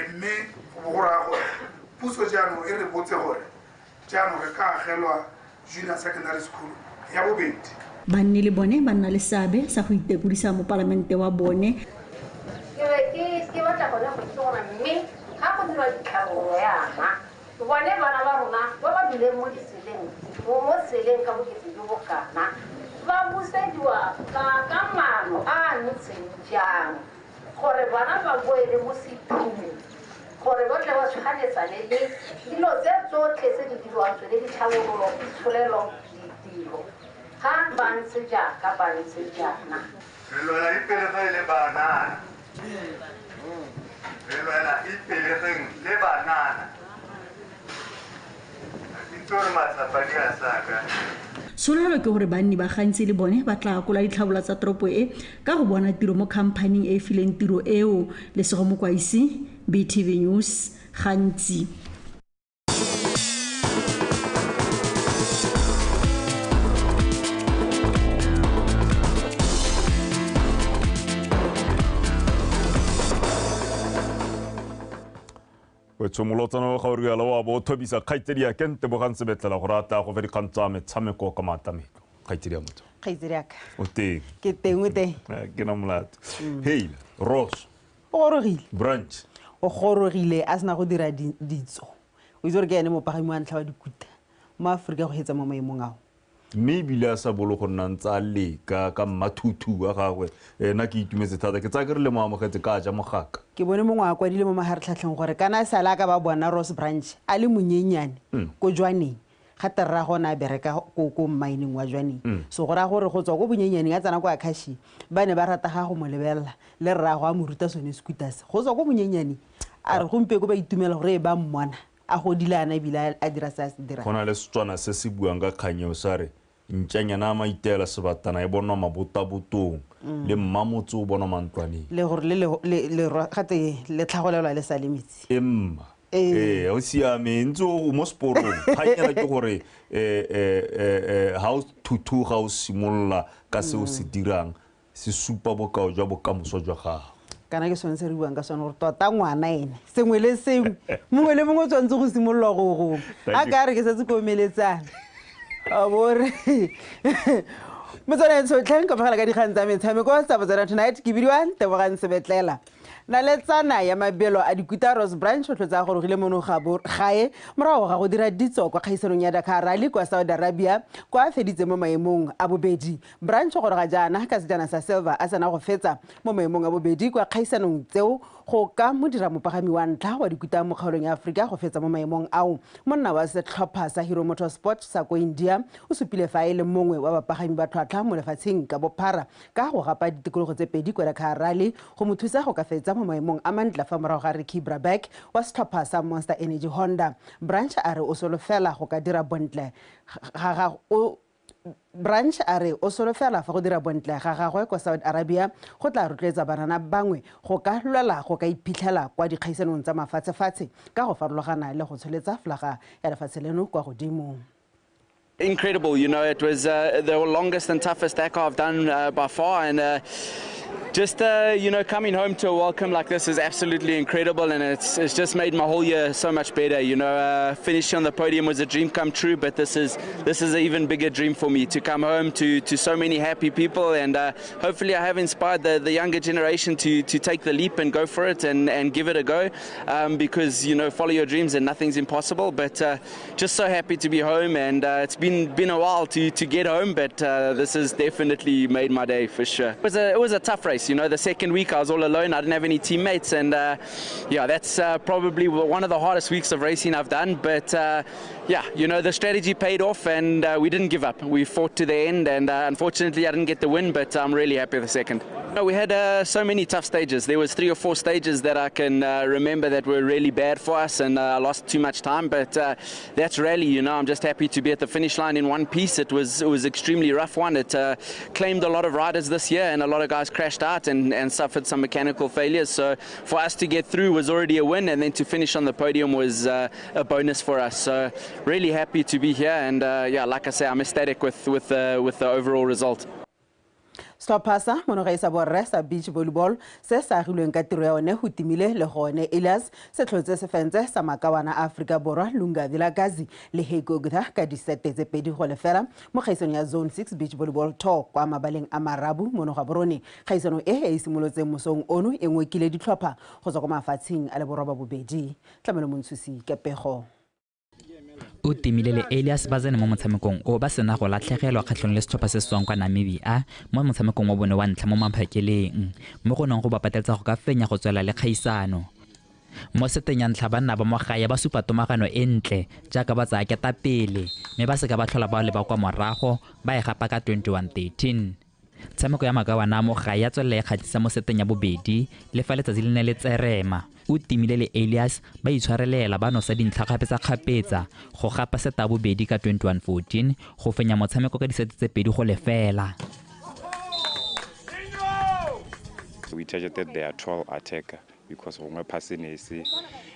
mme go bo go raya gore puso jaanong e re botse gore jaanong re ka agelwa junior secondary school ya bobedi. Banni le bone ba nna le seabe sa go itekodisa mopalamente wa bone. Ke batla gone go itse gore mme ga go dirwa ditlhabololo yana bone bana ba rona ba ba duleng mo ditseleng mo tseleng ka bokete jo bo kana ba busediwa ka maano a a ntseng jang gore bana ba boele mo sephumong gore ba tle ba tshwanetsane le dilo tse tsotlhe tse di dirwang tsone ditlhabololo itsholelo ditiro ga ba ntse jaaka ba ntse jaana. Re lwela ipelegeng le banana. Re lwela ipelegeng le banana. Solelo ke gore banni ba gantsi le bone ba tla akola ditlhabololo tsa toropo e ka go bona tiro mo khamphaning e e fileng tiro eo. Lesego Mokwaisi, BTV News, Gantsi. Tshomolotsano ga o rialo wa bo thobisa kgaitsedi ya kente bogang sebetlela gore a tla go fe dikgang tsa metshameko ka maatlametlo. Kgaitsedi ya motho. Kgaitsedi ya ka. O teng. Ke teng o teng. Ke na molato. Hey, Ross. O gorogile. Branch. O gorogile a sena go dira ditso. O itse gore ke ene mopagami wa ntlha wa dikuta mo Aforika go hetsa mo maemong ao. Mme ebile a sa bolo go nna ntse a leka ka mmathuthu wa gagwe. Nna ke itumetse thata, ke tsaya ke re le mo amogetse ka ja mogaka. Ke bone mongwe a kwadile mo magartlhatlheng gore kana a sala ka ba bona Ross Branch a le monyenyane ko Jwaneng, ga terra gona a bereka ko mining wa Jwaneng. So go raya gore go tswa ko bonyenyaneng a tsena kwa Akashi, ba ne ba rata ga go mo lebelela le rrago a mo ruta sone scooters. Go tswa ko bonyenyaneng a re gompieno ba itumela gore e ba mmona a godile ana ebile a dira se a se dirang. Go na le Setswana se se buang ka kgang eo sa re ntšanyana a maitela sebatana e bonwa mabotabotong le mmamotse o bonwa mantlwaneng. Le gore gate le tlhagolelwa le sa le metsi. E mma. Ee, o siame ntse o mo seporong. Kganyela ke gore ha o thuthuga o simolola ka se o se dirang se supa bokao jwa bokamoso jwa gago. Kana ke sone se re buang ka sone gore tota ngwana ene sengwe le sengwe mongwe le mongwe o tshwanetse go simololwa go gongwe. A ka re ke setse ko omeletsana a bo re Motswana tsotlhe nka mogala ka dikgang tsa metshameko tsa Botswana Tonight ke bidiwa Tebogang Sebetlela. Naletsana ya mabelo a dikuta Ross Branch o tlotsa gorogile mono gae morago ga go dira ditso kwa kgaisanong ya Dakar Rally kwa Saudi Arabia kwa a feditse mo maemong a bobedi. Branch o goroga jaana ka sejana sa silver a sena go fetsa mo maemong a bobedi kwa kgaisanong tseo go ka mo dira mopagami wa ntlha wa dikuta mo kgaolong ya Aforika go fetsa mo maemong ao. Monna wa setlhopha sa Hero Motorsport sa ko India o supile fa e le mongwe wa bapagami ba tlhwatlhwa mo lefatsheng ka bophara ka go gapa ditikologo tse pedi kwa Dakar Rally go mo thusa go ka fetsa mo maemong a mantle fa morago ga Ricky Brabeck wa setlhopha sa Monster Energy Honda. Branch a re o solofela go ka dira bontle ga Branch a re o solofela fa go dira bontle ga gagwe kwa Saudi Arabia go tla rotloetsa banana bangwe go ka lwela go ka iphitlhela kwa dikgaisanong tsa mafatshefatshe ka go farologana le go tsholetsa flaga ya lefatshe leno kwa godimo. Incredible, you know, it was the longest and toughest Dakar I've done by far, and just you know, coming home to a welcome like this is absolutely incredible, and it's just made my whole year so much better. You know, finishing on the podium was a dream come true, but this is an even bigger dream for me, to come home to so many happy people, and hopefully I have inspired the younger generation to take the leap and go for it and give it a go, because, you know, follow your dreams and nothing's impossible. But just so happy to be home, and it's been a while to get home, but this has definitely made my day for sure. It was a tough race. You know, the second week I was all alone. I didn't have any teammates, and yeah, that's probably one of the hardest weeks of racing I've done. But yeah, you know, the strategy paid off, and we didn't give up. We fought to the end, and unfortunately I didn't get the win, but I'm really happy with the second. No, we had so many tough stages. There was 3 or 4 stages that I can remember that were really bad for us, and I lost too much time. But that's rally, you know. I'm just happy to be at the finish line in one piece. It was extremely rough one. It claimed a lot of riders this year, and a lot of guys crashed out and suffered some mechanical failures. So for us to get through was already a win, and then to finish on the podium was a bonus for us. So really happy to be here, and yeah, like I say, I'm ecstatic with the overall result. Setlhopha sa monogae sa borre sa beach volleyball se sa agilweng ka tiro ya one go timile le gone Elias se tlhotse se fentse sa makawana a Aforika Borwa Lunga Vilakazi le Heiko Gutha ka disete tse 2-0 mo kgaisanong ya Zone 6 Beach Volleyball Tour kwa mabaleng a Marabu mono Gaborone. Kgaisano e simolotseng mosong ono e ngokile ditlhopha go tswa kwa mafatsheng a le 82. Tlamelo Montshusi ke pego. O timile le Elias ba tsene mo motshamekong o ba sena go latlhegelwa kgatlhong le setlhopha se se tswang kwa Namibia mo motshamekong wa bone wa ntlha mo maphakeleng, mo go neng go ba pateletsa go ka fenya go tswela le kgaisano. Mo seteng ya ntlha banna ba mo gae ba supa tomagano e ntle jaaka ba tsaya ketapele, mme ba seka ba tlhola ba leba kwa morago ba e gapa ka 21-13. Tshameko ya makawana a mo gae ya tswelela e kgatlhisa mo seteng ya bobedi le fa letsatsi le ne le tserema. O timile le Elias ba itshwarelela ba nosa dintlha kgapetsa-kgapetsa go gapa seta ya bobedi ka 21-14 go fenya motshameko ka disete tse 2-0. We targeted their tall attacker because gongwe passing is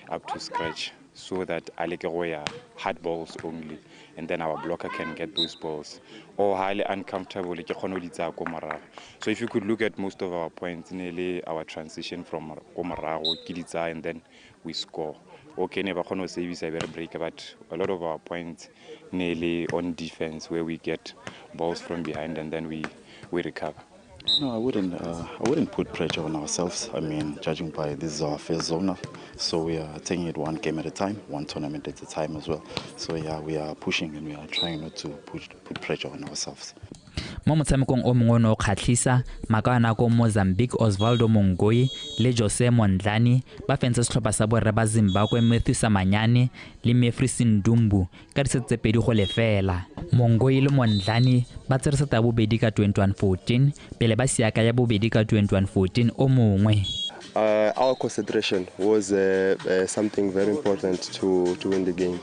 up to scratch, so that a leke go ya hard balls only, and then our blocker can get those balls. Or highly uncomfortable, ke kgone go di tsaya ko morago. So if you could look at most of our points, nearly our transition from ko morago ke di tsaya and then we score. Okay, ne ba kgone go service a very break, but a lot of our points nearly on defense where we get balls from behind and then we recover. No, I wouldn't put pressure on ourselves. I mean, judging by this is our first zonal, so we are taking it one game at a time, one tournament at a time as well. So yeah, we are pushing and we are trying not to put pressure on ourselves. Mo motshamekong o mongwe o ne o kgatlhisa, makawana ko Mozambique Osvaldo Mongoi le Jose Mondlane ba fentse setlhopha sa borre ba Zimbabwe Matthew Samanyane le Mefri Sindumbu ka disete tse 2-0. Mongoi le Mondlane ba tsere seta ya bobedi ka 21-14 pele ba siaka ya bobedi ka 21-14 o mongwe. Our concentration was something very important to win the game.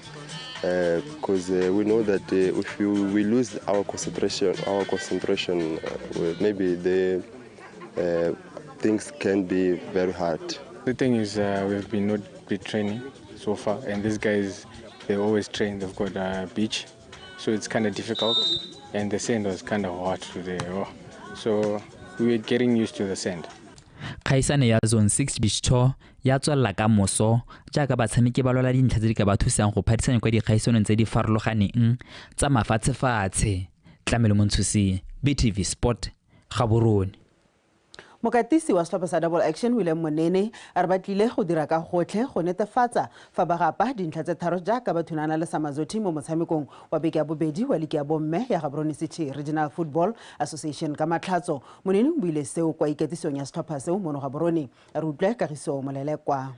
Because we know that if we lose our concentration, maybe the things can be very hard. The thing is, we've been not been training so far, and these guys, they always train. They've got a beach, so it's kind of difficult, and the sand was kind of hot today. Oh. So we were getting used to the sand. Kgaisano ya Zone 6 Beach Tour ya tswelela ka moso jaaka batshameki ba lwela dintlha tse di ka ba thusang go phadisanya kwa dikgaisanong tse di farologaneng tsa mafatshefatshe. Tlamelo Montshusi, BTV Sport, Gaborone. Mokatisi wa setlhopha sa Double Action William Monene a re ba tlile go dira ka gotlhe go netefatsa fa ba gapa dintlha tse 3 jaaka ba thunana le Samazothi mo motshamekong wa beke ya bobedi wa liki ya bomme ya Gaborone City Regional Football Association ka Matlhatso. Monene o buile seo kwa ikatisong ya setlhopha seo mono Gaborone. A re utlwe Kagiso Molelekwa.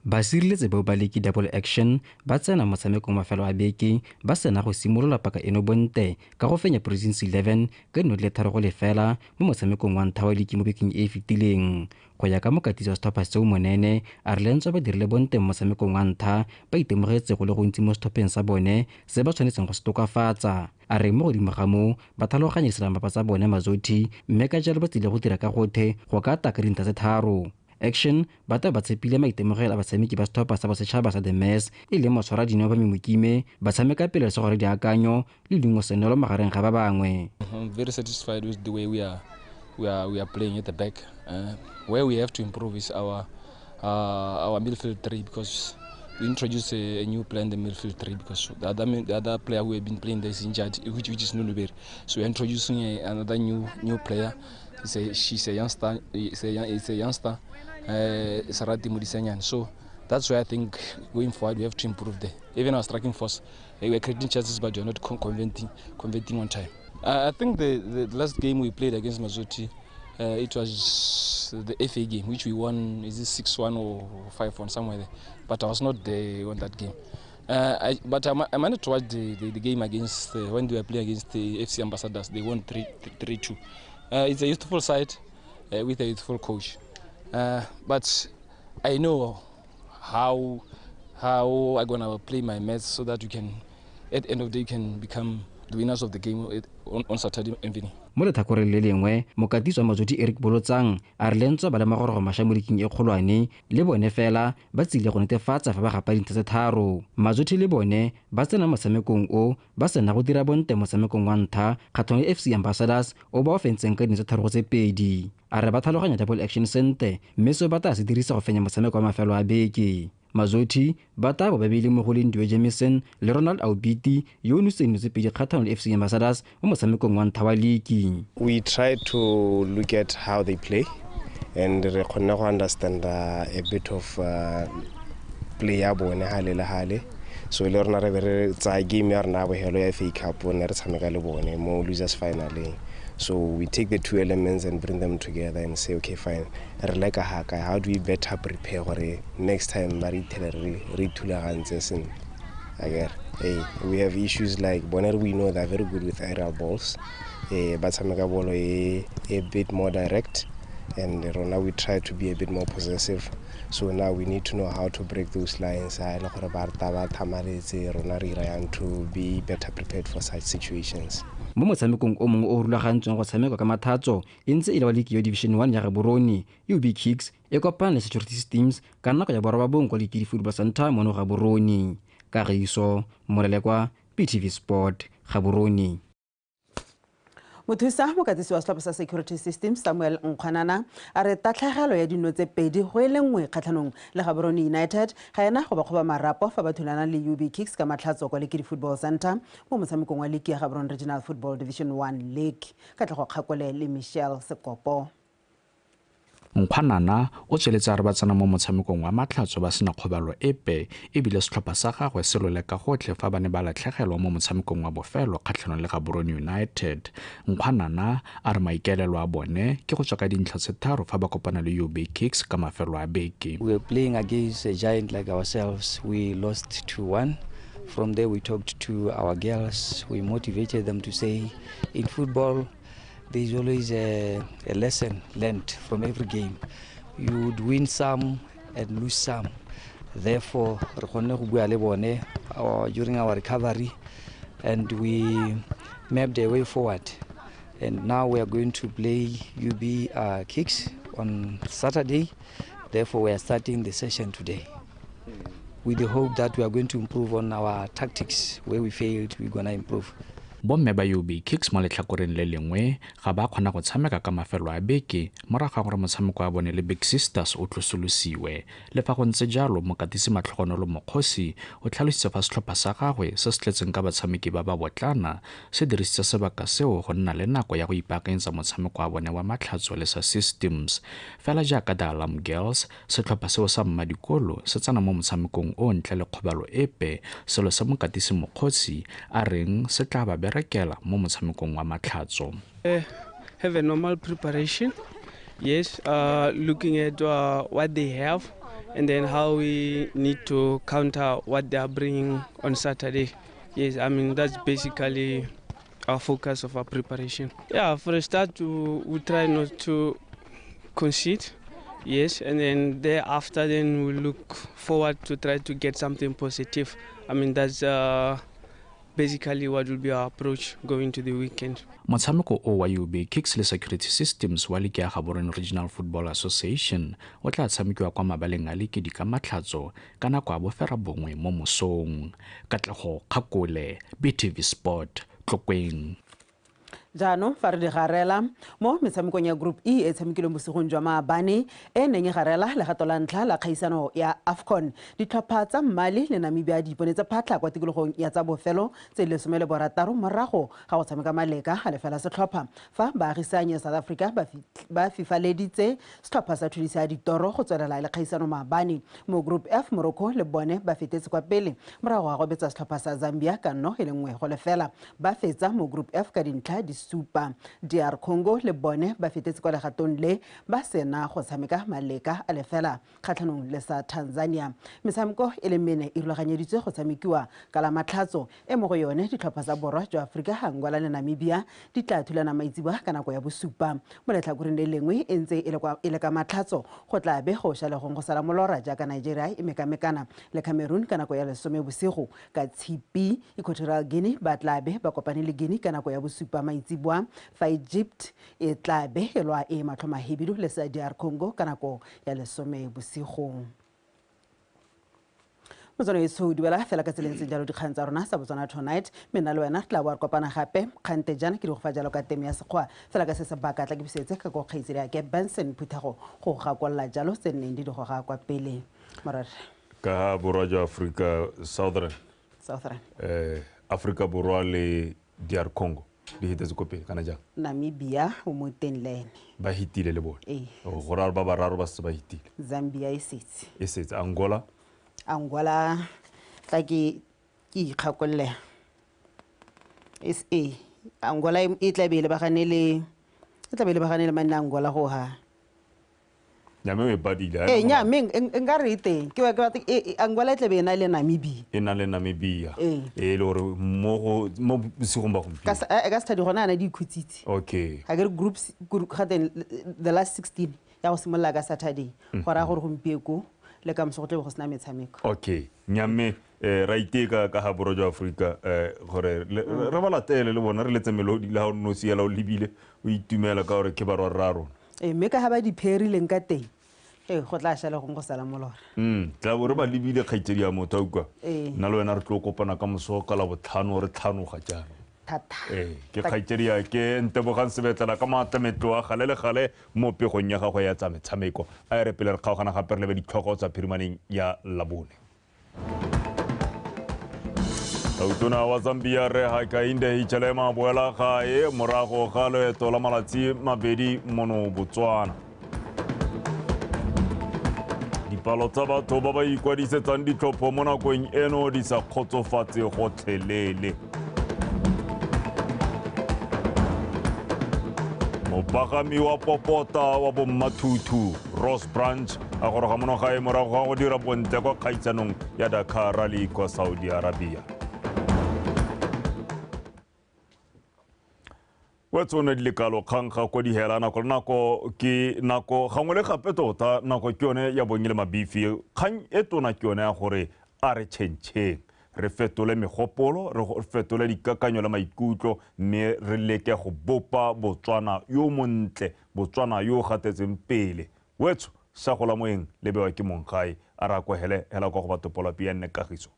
Basireletsi bao ba leki Double Action ba tsena motshamekong mafelo a beke ba sena go simolola paka eno bonte ka go fenya Prisons 11 ka 0-3 mo motshamekong wa ntlha wa liki mo bekeng e e fetileng. Go ya ka mokatisi wa setlhopha seo Monene a re lentswe ba dirile bonte mo motshamekong wa ntlha ba itemogetse go le gontsi mo setlhopheng sa bone se ba tshwanetseng go se tokafatsa. A re mo godimo ga moo ba tlhaloganya selamapa tsa bone Mazothi mme ka jalo ba tsile go dira ka gothe go ka taka dintlha tse 3. Action ba tla ba tshepile maitemogelo a batshameki ba setlhopha sa bosetšhaba sa The Mess e leng motshwaradino ba Memokime ba tshameka pele se gore diakanyo le Lungo Senelo magareng ga ba bangwe. I'm very satisfied with the way we are playing at the back. Where we have to improve is our midfield three, because we introduced a new plan, the midfield three, because the other player who have been playing there is injured, which is Nuluberi. So we're introducing another new player. She's a youngster. It's a youngster, Sarati Mudisenyan. So that's why I think going forward we have to improve there. Even our striking force, we're creating chances, but we're not converting on time. I think the last game we played against Mazotti, it was the FA game, which we won. Is it 6-1 or 5-1 somewhere there? But I was not there on that game. I managed to watch the game against when they were playing against the FC Ambassadors. They won 3-2. It's a youthful side with a youthful coach, but I know how I'm gonna play my maths so that you can, at the end of the day, you can become the winners of the game on Saturday evening. Mo letlhakoreng le lengwe, mokatisi wa Mazothi Eric Bolotsang a re lentswa ba le magorogo mašwa mo liking e kgolwane le bone fela ba tsile go netefatsa fa ba gapa dintlha tse tharo. Mazothi le bone ba tsena motshamekong o ba sena go dira bonte motshamekong wa ntlha kgatlhanong le FC Ambassadors o ba o fentseng ka dintlha tse 3-2. A re ba tlhaloganya double action sente mme seo ba tla se dirisa go fenya motshameko wa mafelo a beke. Mazothi ba tla bo ba beile mo go Lindiwe Jameson le Ronald Aubiti yo o nositseng dino tse pedi kgatlhanong le FC Ambassadors mo motshamekong wa ntlha wa liki. We try to look at how they play and re kgonne go understand a bit of play ya bone hale le hale. So le rona re be re tsaya game ya rona ya bohelo ya FA Cup ne re tshameka le bone mo losers finaleng. So we take the two elements and bring them together and say, okay, fine, re leka haka, how do we better prepare gore next time ba re ithele re thulagantse sentle. Akere, hey, we have issues like bone, we know they're very good with aerial balls. Ba tshameka bolo e a bit more direct, and rona we try to be a bit more possessive. So now we need to know how to break those lines. Ha le gore ba re ta ba thamaletse, rona re ira yang to be better prepared for such situations. Mo motshamekong o mongwe o rulagantsweng go tshamekwa ka mathatso e ntse e le wa liki ya Division 1 ya Gaborone, UB Kicks e kopana le Security Systems ka nako ya 9 kwa Lekidi Football Center mono Gaborone. Kagiso Molelekwa, BTV Sport, Gaborone. Mothusa mokatisi wa setlhopha sa Security Systems Samuel Nkgwanana a re tatlhegelo ya dino tse pedi go e le nngwe kgatlhanong le Gaborone United ga ena go ba kgoba marapo fa ba thulana le UB Kicks ka matlhatso kwa Lekidi Football Center mo motshamekong wa liki ya Gaborone Regional Football Division 1 League. Katlego Kgakole le Michelle Sekopo. Nkgwanana o tsweletse a re ba tsena mo motshamekong wa matlhatso ba sena kgobalo epe ebile setlhopha sa gagwe se lole ka gotlhe fa ba ne ba latlhegelwa mo motshamekong wa bofelo kgatlhanong le Gaborone United. Nkgwanana a re maikaelelo a bone ke go tswa ka dintlha tse tharo fa ba kopana le UB Kicks ka mafelo a beke. We were playing against a giant like ourselves. We lost 2-1. From there we talked to our girls. We motivated them to say in football there is always a lesson learned from every game. You would win some and lose some. Therefore, re kgonne go bua le bone during our recovery, and we mapped a way forward. And now we are going to play UB Kicks on Saturday. Therefore, we are starting the session today with the hope that we are going to improve on our tactics. Where we failed, we're going to improve. Bomme ba UB Kicks mo letlhakoreng le lengwe ga ba kgona go tshameka ka mafelo a beke morago ga gore motshameko wa bone le Big Sisters o tlosolosiwe. Le fa go ntse jalo, mokatisi Matlhogonolo Mokgosi o tlhalositse fa setlhopha sa gagwe se se tletseng ka batshameki ba ba botlana se dirisitse sebaka seo go nna le nako ya go ipaakanyetsa motshameko wa bone wa matlhatso le sa Systems. Fela jaaka The Alarm Girls, setlhopha seo sa mmadikolo se tsena mo motshamekong o ntle le kgobalo epe, selo se mokatisi Mokgosi a reng se tla ba berekela mo motshamekong wa matlhatso. Have a normal preparation, yes, looking at what they have and then how we need to counter what they are bringing on Saturday. Yes, I mean, that's basically our focus of our preparation. Yeah, for a start, we try not to concede, yes, and then thereafter then we look forward to try to get something positive. I mean, that's basically what will be our approach going to the weekend. Motshameko o wa UB Kicks le Security Systems wa liki ya Gaborone Regional Football Association o tla tshamekiwa kwa mabaleng a Lekidi ka matlhatso ka nako ya 9:30 mo mosong. Katlego Kgakole, BTV Sport, Tlokweng. Jaanong fa re di garela mo metshamekong ya Group E e tshamekilweng bosigong jwa maabane e neng e garela legato la ntlha la kgaisano ya AFCON. Ditlhopha tsa Mali le Namibia di iponetse phatlha kwa tikologong ya tsa bofelo tse 16 morago ga go tshameka maleka a lefela setlhopha fa baagisanye South Africa ba fifaleditse setlhopha sa Tunisia ditoro go tswelela le kgaisano maabane. Mo Group F, Morocco le bone ba fetetse kwa pele morago ga go betsa setlhopha sa Zambia ka 0-1 ba fetsa mo Group F ka dintlha di 7. DR Congo le bone ba fetetse kwa legatong le ba sena go tshameka maleka a lefela kgatlhanong le sa Tanzania. Metshameko e le mene e rulaganyeditswe go tshamekiwa ka la Matlhatso e mo go yone ditlhopha tsa Borwa jwa Aforika, Angola le Namibia di tla thulana maitsiboa ka nako ya 7. Mo letlhakoreng le lengwe e ntse e le ka Matlhatso go tla be go sha le gong go sala molora jaaka Nigeria e mekamekana le Cameroon ka nako ya 10 bosigo. Ka Tshipi Equatorial Guinea ba tla be ba kopane le Guinea ka nako ya 7 maitsiboa, fa Egypt e tla be e lwa e matlho mahibidu le sa DR Congo ka nako ya 10 bosigo. Motswana etsho duela fela ka tseleng tse jalo dikgang tsa rona sa Botswana Tonight, mme nna le wena tla bo re kopana gape kgante jana ke di go fa jalo ka teme ya sekgwa fela ka se sebaka tla ke busetse ka ko kgaitsedi ya ke Benson Phuthego go gakolla jalo tse nneng di goga kwa pele. Morare ka Borwa jwa Afrika Southern Afrika Borwa le DR Congo di hitetse ko pele kana jang? Namibia o mo teng le ene ba hitile le bone. Go raro ba bararo ba se ba hitile. Zambia e setse. Angola tla ke ikgakolle SA Angola e tla be lebagane le manna Angola go ha nyame e badile nyame nka re teng ke ba Angola e tla be e na le Namibia e le gore mo bosigong ba gompieno ka Saturday gona ana di ikhutsitse. Okay, ga ke re groups ga teng the last 16 ya go simolola ka Saturday go raya gore gompieko le ka moso go tle go sena metshameko. Okay, nyame ra iteka ka ga Borwa jwa Aforika gore re ba latele le bona re letse melodi le ha o no siela o lebile o itumela ka gore ke barwa rra rona. Mme ka ga ba di pherileng ka teng go tla shala gong go sala molora. Tla bo re ba lebile kgaitsedi ya motho a utlwa. Nna le wena re tlo kopana ka moso ka la botlhano re tlhanoga jaanong. Thata. Ke kgaitsedi ya ke Ntebogang Sebetlela ka maatlametlo a gale le gale mo pegong ya gagwe ya tsa metshameko. A re pele re kgaogana gape re lebe ditlhogo tsa phirimaneng ya Labone. Tautona wa Zambia re Hakainde Hichilema boela gae morago ga loeto la malatsi mabedi mono Botswana. Dipalo tsa batho ba ba ikwadisetsang ditlhopho mo nakong eno di sa kgotsofatse gotlhelele. Mopagami wa popota wa bommathuthu Ross Branch a goroga mono gae morago ga go dira bontle kwa kgaisanong ya Dakar Rally kwa Saudi Arabia. Wa tsone di lekalo kgang ga ko di hela nako le nako ke nako gangwe le gape tota nako ke yone ya bong le mabifi. Kgang e tona ke yone ya gore a re tšhentšheng, re fetole megopolo, re fetole dikakanyo le maikutlo, mme re leke go bopa Botswana yo montle, Botswana yo gatetseng pele. Wetso sa gola moeng le bewa ke monggae a ra kwehele hela kwa go batho polapi ya nne kagiso.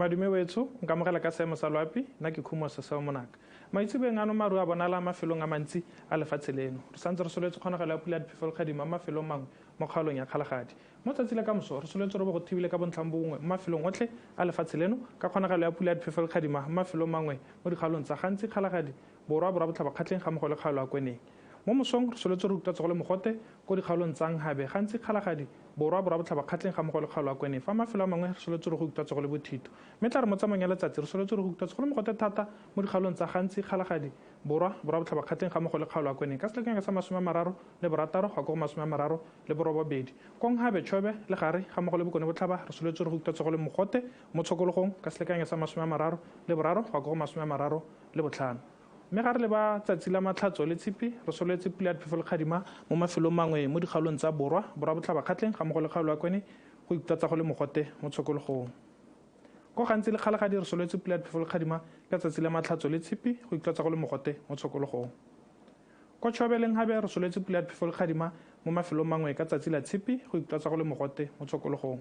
Madume wetso nka amogela ka seemo sa loapi nna ke Khumo Seseo Monaka. Maitsebeng ano maru a bonala mafelong a mantsi a lefatshe leno. Re santse re soletse kgonagalo ya pula ya diphefo le kgadimo mo mafelong mangwe mo kgaolong ya Kgalagadi. Mo tsatsi la kamoso re soletse re bo go thibile ka bontlhang bongwe mo mafelong otlhe a lefatshe leno ka kgonagalo ya pula ya diphefo le kgadimo mo mafelong mangwe mo dikgaolong tsa Gantsi, Kgalagadi, Borwa, Borwa Botlhaba, Kgatleng ga mmogo le kgaolo ya Kweneng. Mo mosong re soletse re utlwa le mogote ko dikgaolong tsa Nhabe, Gantsi, Kgalagadi, Borwa, Borwa Botlhaba, Kgatleng ga mmogo le kgaolo ya Kweneng. Fa mafelo a mangwe re soletse re go utlwa le bothito. Mme tla re mo tsamaong ya letsatsi re soletse re go utlwa le mogote thata mo dikgaolong tsa Gantsi, Kgalagadi, Borwa, Borwa Botlhaba, Kgatleng ga mmogo le kgaolo ya Kweneng. Ka selekanyo sa 36 go ya ko go 38. Ko Nhabe, Chobe le Gare ga mmogo le Bokone Botlhaba re soletse re go utlwa le mogote mo tshokologong ka selekanyo sa 33 go ya ko go 35. Mme ga re leba tsatsi la Matlhatso le Tshipi re soletse pula ya diphefo le kgadima mo mafelong mangwe mo dikgaolong tsa Borwa, Borwa Botlhaba, Kgatleng ga mmogo le kgaolo ya Kweneng go ikutlwa go le mogote mo tshokologong. Ko Gantsi le Kgalagadi re soletse pula ya diphefo le kgadima ka tsatsi la Matlhatso le Tshipi go ikutlwa go le mogote mo tshokologong. Ko Chobe le Nhabe re soletse pula ya diphefo le kgadima mo mafelong mangwe ka tsatsi la Tshipi go ikutlwa go le mogote mo tshokologong.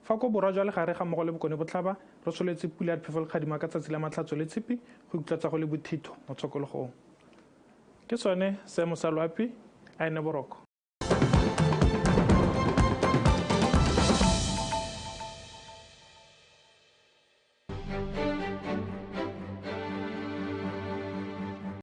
Fa ko Borwa jwa Legare ga mmogo le Bokone Botlhaba re soletse pula ya diphefo le kgadima ka tsatsi la Matlhatso le Tshipi go ikutlwa go le bothitho mo tshokologong. Ke sone seemo sa loapi a ene boroko.